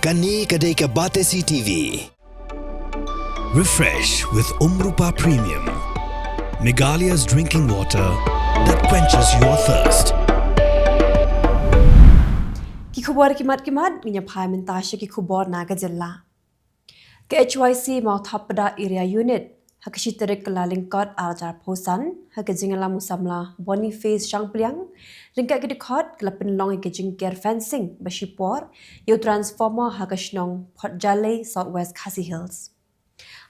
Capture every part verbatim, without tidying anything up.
Kane ka dei ka Batesi T V. Refresh with Umrupa Premium, Meghalaya's drinking water that quenches your thirst. Ki khubor ki mat ki mat, ngin ïa phai mynta sha ki khubor na ka jylla. Ka H Y C Mawthapda Area Unit, ha ka shi tarik Kyllalyngkot ar hajar arphew san, ha ka jingïalam u samla Boniface Shangpliang, ryngkat ki dkhot, ka la pynlong ïa ka jingker fencing ba shipor ïa u transformer ha ka shnong Photjalei, South West Khasi Hills.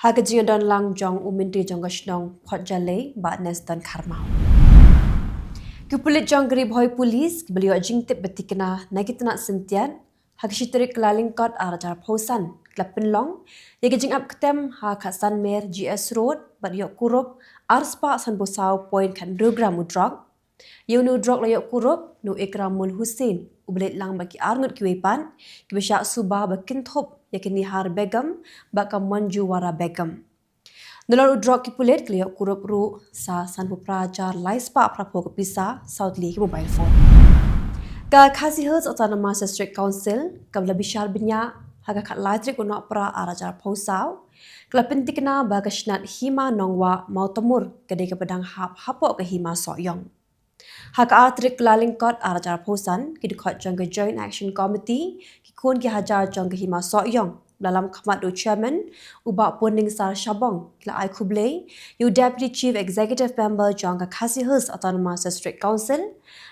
Ha ka jingdon lang jong u Myntri jong ka shnong Photjalei, Bah Neston Kharmaw. Ki pulit jong ka Ri Bhoi Police, kiba la ïoh jingtip ba thikna na ki tnat Syntiat, ha ka shi tarik Kyllalyngkot ar hajar arphew san, ki la pynlong ïa ka jingap ktem ha ka Sanmer G S Road, bad ïoh kurup ar spah sanphew saw point khathynriew gram u drok. Ïa une u drok la ïoh kurup na u Ikramul Hussain, uba leit lang bad ki arngut kiwei pat, kiba shah suba ba kynthup ïa ka Nihar Begum bad ka Manjuwara Begum. Nalor u drok, ki pulit ki la ïoh kurup ruh sa sanphew phra hajar lai spah phraphew ka pisa, saw tylli ki mobile phone. Ka Khasi Hills Autonomous District Council, kaba la bishar bniah ha ka khatlai tarik u Nohprah ar hajar arphew saw, ka la pynthikna ba ka shnat Hima Nongwah Mawtamur ka dei kaba dang hap hapoh ka Hima Sohiong. Ha ka ar tarik Kyllalyngkot ar hajar arphew san, ki dkhot jong ka Joint Action Committee, ki khun ki hajar jong ka Hima Sohiong, ba la lam khmat da u Chairman, u Bah Purningsar Shabong, ki la ai khublei ïa u Deputy Chief Executive Member jong ka Khasi Hills Autonomous District Council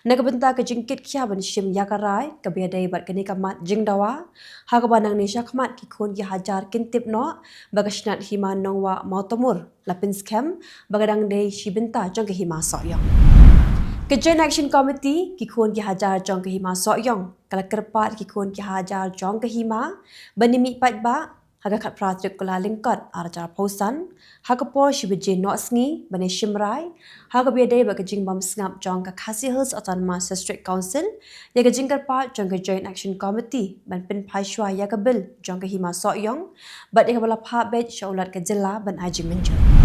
na ka bynta ka jingkit khia ban shim ïa ka rai kaba ïadei bad kane ka mat jingdawa, ha kaba nangne shakhmat ki khun ki hajar kin tip noh ba ka shnat Hima Nongwah Mawtamur la pynskhem ba ka dang dei shi bynta jong ka Hima Sohiong. Ka Joint Action Committee, ki khun ki hajar jong ka Hima Sohiong, ka la kyrpad ki khun ki hajar jong ka Hima ban ïa mih paidbah ha ka khatphra tarik Kyllalyngkot ar hajar arphew san, ha ka por shi baje noh sngi, ban ïa shim rai ha kaba ïadei bad ka jingbym sngap jong ka Khasi Hills Autonomous District Council ïa ka jingkyrpad jong ka Joint Action Committee ban pynphai shuwa ïa ka bill jong ka Hima Sohiong, bad ïa kaba la phah beit sha u Lat ka jylla ban ai jingmynjur.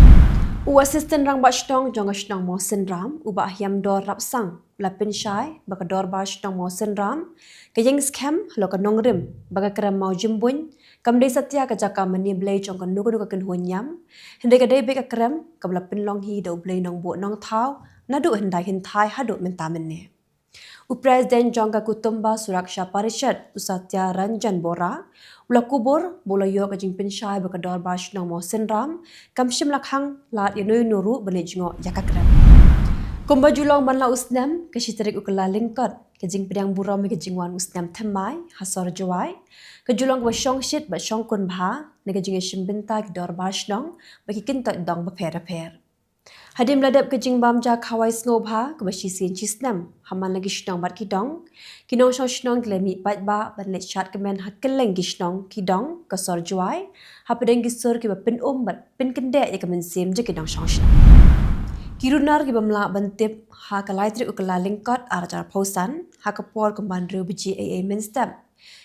U Assistant Rangbah Shnong jong ka shnong Mawsynram, u Bah Hiamdor Rapsang, u la pynshai ba ka Dorbar Shnong Mawsynram ka ïeng skhem halor ka nongrim ba ka krem Mawjymbuin kam dei satia ka jaka mane blei jong kano kano ka kynhun niam, hynrei ka dei beit ka krem kaba la pynlong hi da u Blei Nongbuh Nongthaw naduh hyndai hynthai haduh mynta mynne. U President jong ka Kutumba Suraksha Parishad, u Satya Ranjan Bora, u la kubur ba u la ïoh ka jingpynshai ba ka Dorbar Shnong Mawsynram kam shym la khang lad ïano ïano ruh ban leit jngoh ïa ka krem. Kumba ju long man la u snem, ka shi tarik u Kyllalyngkot, ka jingpdiang burom ïa ka jingwan u snem thymmai ha sor Jowai, ka ju long kaba shongshit bad shongkun bha na ka jingïashim bynta ki Dorbar Shnong bad ki kyntoit dong bapher bapher. Hadien ba la dep ka jingbam ja khawai sngewbha kaba shisien shisnem ha man la ki shnong bad ki dong, ki nongshong shnong ki la mih paidbah ban leit shad kmen ha kylleng ki shnong ki dong ka sor Jowai, hapdeng ki sur kiba pynum bad pynkyndeh ïa ka mynsiem jong ki nongshong shnong. Ki runar ki bym lah ban tip ha ka lai tarik u Kyllalyngkot ar hajar arphew san, ha ka por kumba hynriew baje eiei mynstep,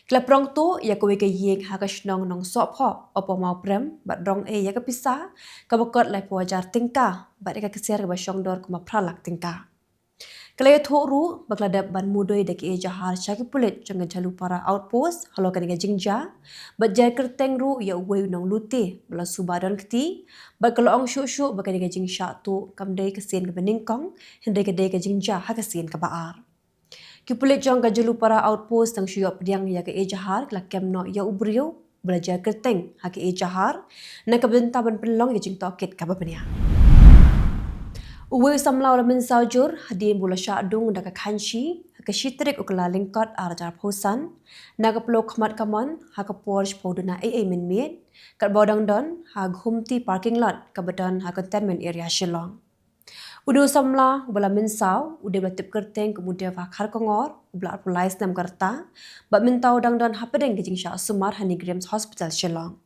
ki la prong tuh ïa kawei ka ïing ha ka shnong Nongsohphoh, hapoh Mawprem, bad rong ei ïa ka pisa kaba kot laiphew hajar tyngka bad ïa ka ksiar kaba shongdor kumba phra lak tyngka. Ka la ïathuh ruh ba ka la dep ban mudui da ka ejahar sha ki pulit jong ka Jhalupara Outpost halor kane ka jingjia, bad jer kyrteng ruh ïa uwei u nonglute ba la suba don kti, bad ka la ong shuh shuh ba kane ka jingshah tuh kam dei ka sien kaba nyngkong, hynrei ka dei ka jingjia ha ka sien kaba ar. Ki pulit jong ka Jhalupara Outpost dang shu ïoh pdiang ïa ka ejahar, ki la kem noh ïa u briew ba la jer kyrteng ha ka ejahar na ka bynta ban pynlong ïa ka jingtohkit kaba bniah. Uwei u samla u la mynsaw jur hadien ba u la shah dung da ka khanshi ha ka shi tarik u Kyllalyngkot ar hajar arphew san, na ka ploh khmat kamon ha ka por shiphew duna eiei mynmiet, katba u dang don ha Ghumti parking lot kaba don ha Cantonment Area Shillong. Une u samla uba la mynsaw, u dei ba la tip kyrteng kum u Deva Kharkongor, uba la arphew lai snem ka rta, bad mynta u dang don hapdeng ka jingshah sumar ha NEIGRIHMS Hospital Shillong.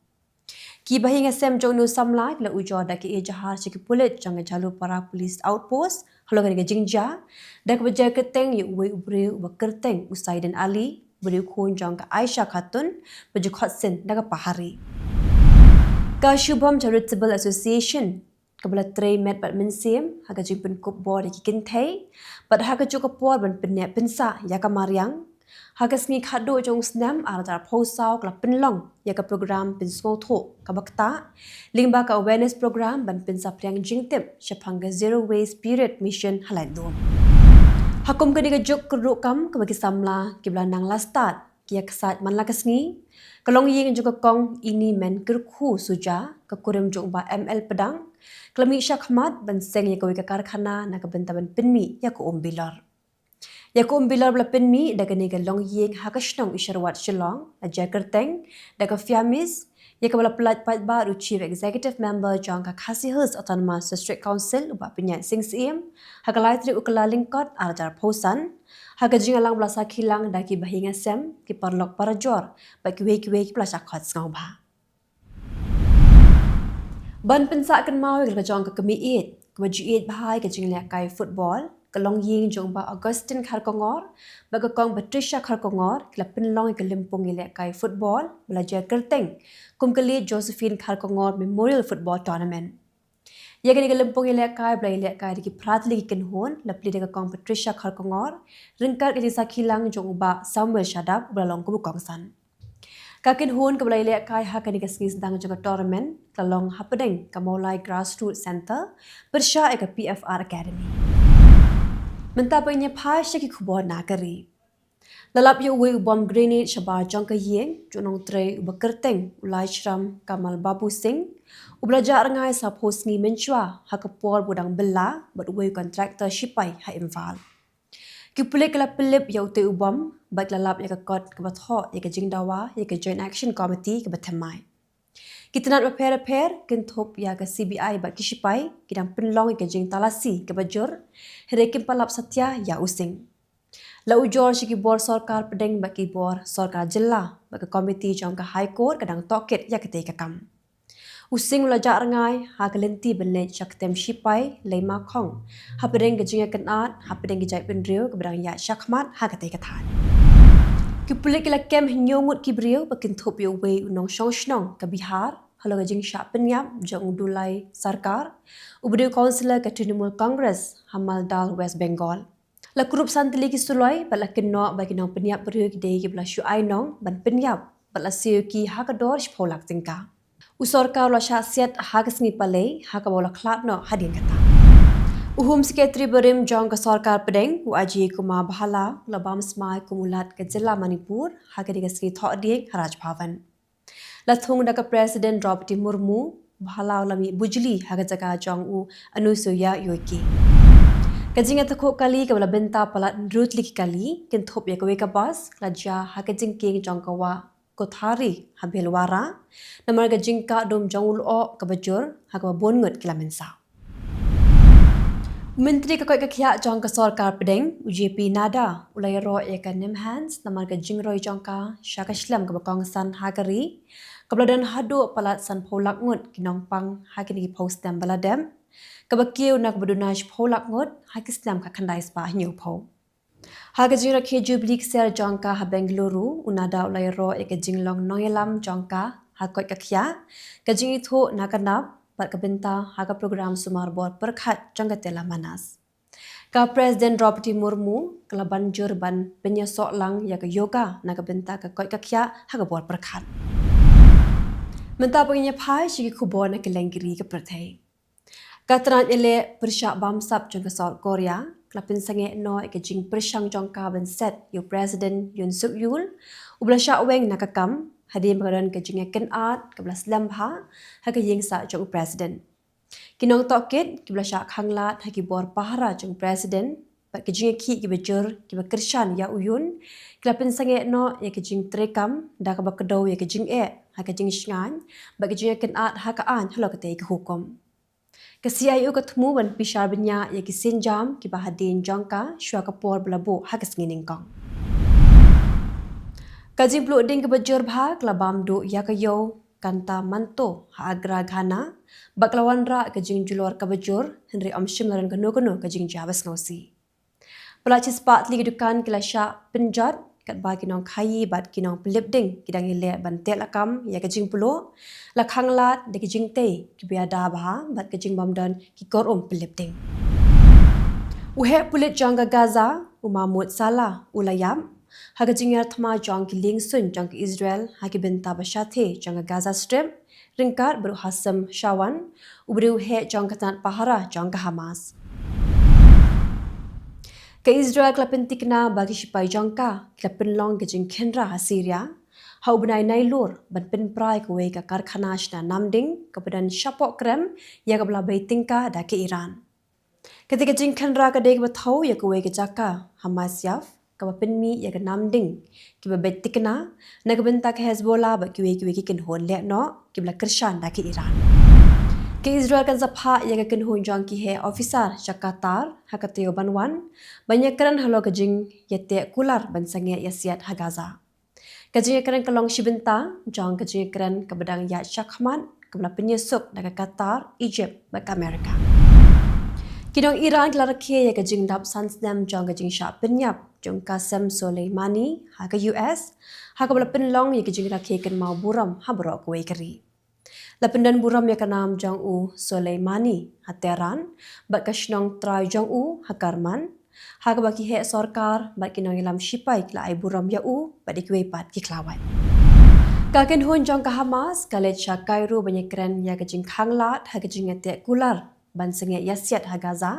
Ki bahaïing hasem jong une u samla ki la ujor da ka ejahar sha ki pulit jong ka Jhalupara Police Outpost halor kane ka jingjia, da kaba jer kyrteng ïa uwei u briew uba kyrteng u Saidin Ali, uba dei u khun jong ka Aisha Khatun, ba ju khot sien da ka Pahari. Ka Shubham Charitable Association, kaba la trei met bad mynsiem ha ka jingpynkup bor ïa ki kynthei bad ha kajuh ka por ban pynneh pynsah ïa ka mariang, Ha ka sngi khatduh jong u snem ar hajar arphew saw ka la pynlong ïa ka program pynsngewthuh kaba ktah lyngba ka awareness program ban pynsaphriang jingtip shaphang ka Zero Waste Period Mission ha Laitdom. Ha kum kane ka juk kyrduh kam kaba ki samla kiba la nang la stad ki ïa ksaid man la ka sngi, ka longïing jong ka Kong Ini Men Kyrkhu Suja, ka kurim jong u Bah M L Pdang, ka la mih shakhmat ban seng ïa kawei ka karkhana na ka bynta ban pynmih ïa ka um bilor. Ïa ka um bilor ba la pynmih da kane ka longïing ha ka shnong Isharwat Shillong, la jia kyrteng da ka Fiamis, ïa kaba la pyllait paidbah da u Chief Executive Member jong ka Khasi Hills Autonomous District Council u Bah Pynïaid Sing Syiem, ha ka lai tarik u Kyllalyngkot ar hajar arphew san, ha ka jingïalang ba la sakhi lang da ki bahaïing hasem, ki paralok parajor bad kiwei kiwei kiba la shah khot sngewbha. Ban pynsah kynmaw ïa ka jong ka kmie ïeit kaba ju ïeit bha ïa ka jinglehkai football, ka longïing jong u Bah Augustine Kharkongor bad ka Kong Patricia Kharkongor ki la pynlong ïa ka lympung ïalehkai football ba la jia kyrteng kum ka Late Josephine Kharkongor Memorial Football Tournament. Ïa kane ka lympung ïalehkai ba la ïalehkai da ki phra tylli ki kynhun, la plie da ka Kong Patricia Kharkongor ryngkat ka jingsakhi lang jong u Bah Samuel Shadap uba la long kum u kongsan. Ka kynhun kaba la ïalehkai ha kane ka sngi sdang jong ka tournament ka la long hapdeng ka Mawlai Grassroots Centre pyrshah ïa ka P F R Academy. Mynta ba ngin ïa phai sha ki khubor na ka ri. La lap ïa uwei u bom grenade shabar jong ka ïing jong u nongtrei uba kyrteng u Laishram Kamal Babu Singh, uba la jah rngai saphew sngi mynshuwa ha ka por ba u dang bylla bad uwei u contractor shipai ha Imphal. Ki pulit ki la pynlip ïa utei u bom bad ki la lap ïa ka kot kaba thoh ïa ka jingdawa ïa ka Joint Action Committee kaba thymmai. Ki tnat bapher bapher kynthup ïa ka C B I bad ki shipai ki dang pynlong ïa ka jingtalasi kaba jur, hynrei kim pat lap satia ïa u Singh. La ujor sha ki bor sorkar pdeng bad ki bor sorkar jylla bad ka komiti jong ka High Court ka dang tohkit ïa katei ka kam. U Singh u la jah rngai ha ka lynti ban leit sha ka tem shipai Lei Makhong hapdeng ka jingïakynad hapdeng ki jaitbynriew kaba dang ïaid shakhmat ha katei ka thaiñ. Ki pulit ki la kem hynñiew ngut ki briew ba kynthup ïa uwei u nongshong shnong ka Bihar halor ka jingshah pynïap jong u Dulai Sarkar, uba dei u councillor ka Trinamool Congress ha Maldah, West Bengal. La kurup san tylli ki suloi bad la kynnoh ba ki nongpynïap briew ki dei kiba la shu ai nong ban pynïap bad la siew ki ha ka dor shiphew lak tyngka. U sorkar u la shah siat ha ka sngi Palei ha kaba u la khlad noh hadien kata. U Home Secretary barim jong ka sorkar pdeng u Ajay Kumar Bhalla u la bam smai kum u Lat ka jylla Manipur ha kane ka sngi Thohdieng ha Raj Bhavan. La thung da ka President Droupadi Murmu, Bhalla u la mih bujli ha ka jaka jong u Anusuiya Uikey. Ka jingïatakhuh kali kaba la bynta palat hynriew tylli ki kali kynthup ïa kawei ka bus ka la jia ha ka jingkieng jong ka wah Kothari ha Bhilwara namar ka jingkah dum jong u lyoh kaba jur ha kaba bun ngut ki la mynsaw. U Myntri ka koit ka khiah jong ka sorkar pdeng u J P Nadda u la ïaroh ïa ka NIMHANS namar ka jingroi jong ka sha ka shlem kaba kongsan ha ka ri kaba la don haduh palat sanphew lak ngut ki nongpang ha kine ki phew snem ba la dep, kaba kiew na kaba duna shiphew lak ngut ha ki snem khatkhyndai spah hynñiewphew. Ha ka jingrakhe Jubilee Ksiar jong ka ha Bengaluru, u Nadda u la ïaroh ïa ka jinglong nongïalam jong ka ha koit ka khiah, ka jingithuh na ka nap bad ka bynta ha ka program sumar bor pyrkhat jong ka Tilamanas. Ka President Droupadi Murmu ka la ban jur ban pynïasoh lang ïa ka yoga na ka bynta ka koit ka khiah ha ka bor pyrkhat. Mynta ba ngin ïa phai sha ki khubor na kylleng ki ri ka pyrthei. Ka tnat ïaleh pyrshah bamsap jong ka South Korea ka la pynsangeh noh ïa ka jingpyrshang jong ka ban set ïa u President Yoon Suk Yeol uba la shah weng na ka kam hadien ba ka don ka jingïakynad kaba la slem bha ha ka ïing sah jong u President. Ki nongtohkit kiba la shah khanglad ha ki bor pahara jong u President bad ki jingïakhih kiba jur kiba kyrshan ïa u Yoon ki la pynsangeh noh ïa ka jingtreikam da kaba kdew ïa ka jingeh ha ka jingshngaiñ bad ka jingïakynad ha ka aiñ halor katei ka hukum. Ka C I U ka thmu ban pynshai bniah ïa ki sienjam kiba hadien jong ka shuwa ka por ba la buh ha ka sngi nyngkong. Ka jingpluh ding kaba jur bha ka la bam duh ïa ka ïew Kanta Manto ha Agra Ghana bad ka la wanrah ka jingjulor kaba jur, hynrei ym shym la don kano kano ka jingjia ba sngewsih. Palat shispah tylli ki dukan ki la shah pynjot katba ki nongkhaïi bad ki nongpynlip ding ki dang ïaleh ban tehlakam ïa ka jingpluh, la khanglad da ki jingtei kiba ïada bha bad ka jingbymdon ki kor um pynlip ding. U heh pulit jong ka Gaza u Mahmoud Salah u la ïap Ha ka jingïar thma jong ki liengsuiñ jong ka Israel ha ki bynta ba shatei jong ka Gaza Strip, ryngkat bad u Hasem Shawan, u briew heh jong ka tnat pahara jong ka Hamas. Ka Israel ka la pyntikna ba ki sipai jong ka ki la pynlong ka jingkhynra ha Syria ha u bnai Nailur ban pynpra ïa kawei ka karkhana shna namding kaba don shapoh krem ïa kaba la bei tyngka da ka Iran. Kata ka jingkhynra ka dei kaba thew ïa kawei ka jaka ha Masyaf kaba pynmih ïa ka namding kiba beit tikna na ka bynta ka Hezbollah bad kiwei kiwei ki kynhun lehnoh kiba la kyrshan da ka Iran. Ka Israel kan sa phah ïa ka kynhun jong ki heh officer sha Qatar ha ka taïew ban wan ban ïakren halor ka jingïateh kular ban sangeh ïasiat ha Gaza. Ka jingïakren ka long shi bynta jong ka jingïakren kaba dang ïaid shakhmat kaba la pynïasuk da ka Qatar, Egypt bad ka America. Ki nong Iran ki la rakhe ïa ka jingdap san snem jong ka jingshah pynïap jong u Qasem Soleimani ha ka U S ha kaba la pynlong ïa ka jingrakhe kynmaw burom ha baroh kawei ka ri. La pyndon burom ïa ka nam jong u Soleimani ha Tehran bad ka shnong trai jong u ha Kerman ha kaba ki heh sorkar bad ki nongïalam sipai ki la ai burom ïa u bad ïa kiwei pat ki khlawait. Ka kynhun jong ka Hamas ka leit sha Cairo ban ïakren ïa ka jingkhanglad ha ka jingïateh kular ban sangeh ïasiat ha Gaza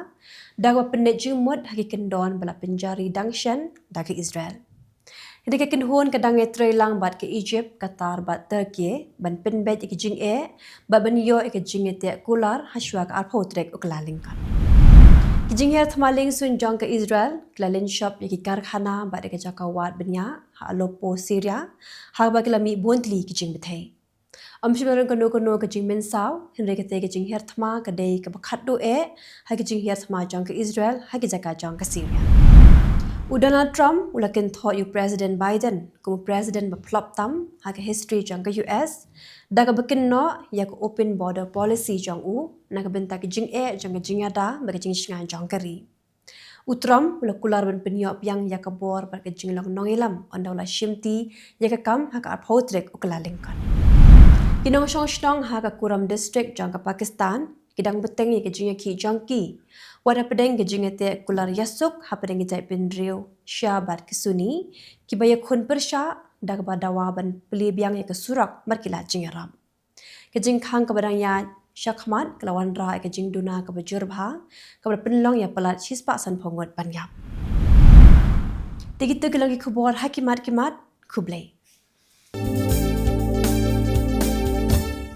da kaba pyndait jingmut ha ki kyndon ba la pynjari dang shen da ka Israel. Hynrei ka kynhun ka dang ïatreilang bad ka Egypt, Qatar bad Turkey ban pynbeit ïa ka jingeh bad ban ïoh ïa ka jingïateh kular ha shuwa ka arphew tarik u Kyllalyngkot. Ki jinghiar thma liengsuiñ jong ka Israel ki la lynshop ïa ki karkhana bad ïa ka jaka wad bniah ha Aleppo, Syria ha kaba ki la mih bun tylli ki jingbthei. Ym shym la rung kano kano ka jingmynsaw, hynrei katei ka jinghiar thma ka dei kaba khatduh eh ha ki jinghiar thma jong ka Israel ha ki jaka jong ka Syria. U Donald Trump u la kynthoh ïa u President Biden kum u President ba phlop tam ha ka history jong ka U S da kaba kynnoh ïa ka open border policy jong u na ka bynta ka jingeh jong ka jingïada bad ka jingshngaiñ jong ka ri. U Trump u la kular ban pynïoh biang ïa ka bor bad ka jinglong nongïalam ynda u la shimti ïa ka kam ha ka arphew tarik u Kyllalyngkot. Ki nongshong shnong ha ka Kurram District jong ka Pakistan ki dang bteng ïa ka jingïakhih jong ki wat hapdeng ka jingïateh kular ïasuk hapdeng ki jaitbynriew Shia bad ki Sunni kiba ïakhun pyrshah da kaba dawa ban plie biang ïa ka surok mar ki lad jingïarap. Ka jingkhang kaba dang ïaid shakhmat ka la wanrah ïa ka jingduna kaba jur bha kaba la pynlong ïa palat shispah sanphew ngut ban ïap. Te kito ki long ki khubor ha ki mat ki mat. Khublei.